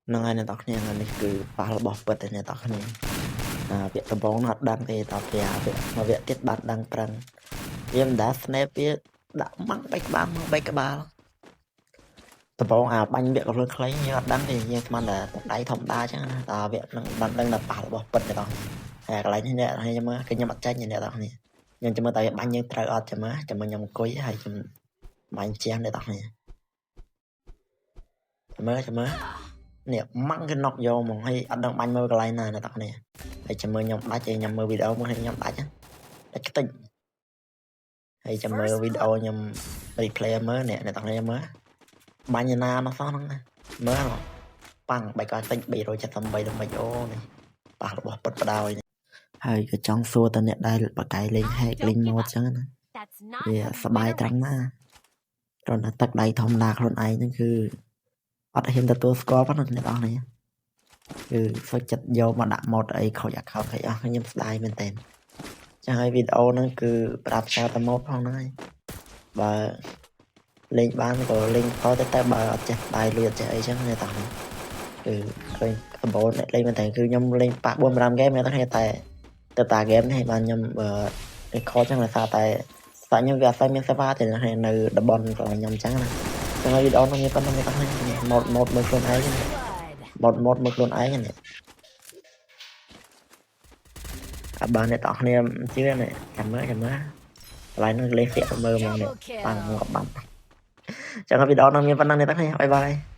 ហ្នឹងហើយអ្នកនរគ្នាថ្ងៃនេះគឺប៉ះរបស់ពិតទេអ្នកនរគ្នាអាវគ្គដំបូងអត់ដឹងទេដល់ពេលអាវគ្គមួយវគ្គទៀតបានដឹងប្រឹងវាមិនដែល snap វាដាក់ម៉ាំងបែកក្បាលម៉ាំងបែកក្បាលដំបូងអាបាញ់វគ្គកំភ្លើងខ្លីយើងអត់ដឹងទេយើងស្មានតែដៃធម្មតាអញ្ចឹងណាតែវគ្គហ្នឹងបានដឹងតែប៉ះរបស់ពិតអ្នកនរគ្នាហើយកន្លែងនេះអ្នកខ្ញុំមើលគឺខ្ញុំអត់ចាញ់ទេអ្នកនរគ្នាខ្ញុំចាំមើលតែវាបាញ់យើងត្រូវអត់ចាំមើលចាំមើលខ្ញុំអង្គុយហើយខ្ញុំបាញ់ជាងអ្នកនរគ្នាចាំមើលចាំមើលនេះម៉ាំងគឺណុកយកហ្មងហើយអត់ដឹងបាញ់មើលកន្លែងណាអ្នកនរគ្នាហើយចាំមើលខ្ញុំដាច់ហើយខ្ញុំមើលវីដេអូមើលខ្ញុំដាច់ដាច់ខ្ទេចហើយចាំមើលវីដេអូខ្ញុំ replay មើលនេះអ្នកនរគ្នាមើលបាញ់ណាមកសោះហ្នឹងណាមើលប៉ាំងបែកក្បាលខ្ទេច373ដើម្បីអូនេះប៉ះរបស់ពិតបដ ாய் ហើយក៏ចង់សួរតអ្នកដែលបកកាយលេង hack លេង mod ចឹងណា That's not វា how you សប្បាយ win a ត្រង់ណា race. គ្រាន់តែទឹកដៃធម្មតាខ្លួនឯងហ្នឹងគឺអត់ហ៊ានទទួលស្គាល់ប៉ុណ្ណាអ្នកនរគ្នាគឺសុខចិត្តយកមកដាក់ mod អីខូច account អីអស់ខ្ញុំស្ដាយមែនតើចឹងហើយវីដេអូហ្នឹងគឺប្រាប់ចោលតែ mod ផងហ្នឹងហើយបើលេងបានក៏លេងតទៅតែបើអត់ចេះដៃលុយអត់ចេះអីចឹងអ្នកនរគ្នាគឺឃើញដំបូងអ្នកលេងមែនតើគឺខ្ញុំលេងប៉ះ4 5ហ្គេមអ្នកនរគ្នាតែទៅតាហ្គេមនេះបានខ្ញុំ record ចឹងដោយសារតែស្អាខ្ញុំវាអត់សូវមានសេវាទេនៅតំបន់កន្លែងខ្ញុំចឹងណាចឹងហើយវីដេអូនោះមានប៉ុណ្្នឹងអ្នកនរគ្នា mod mod មើលខ្លួនឯង Blood. Mod mod មើលខ្លួនឯងនេះអាបានអ្នកទាំងគ្នាជឿនេះចាំមើលចាំមើលកន្លែងហ្នឹងលេសៀកមើលហ្មងនេះ Double ប៉ាំង kill. ងាប់បាត់ចឹងហើយវីដេអូនោះមានប៉ុណ្្នឹងអ្នកទាំងគ្នាbye bye.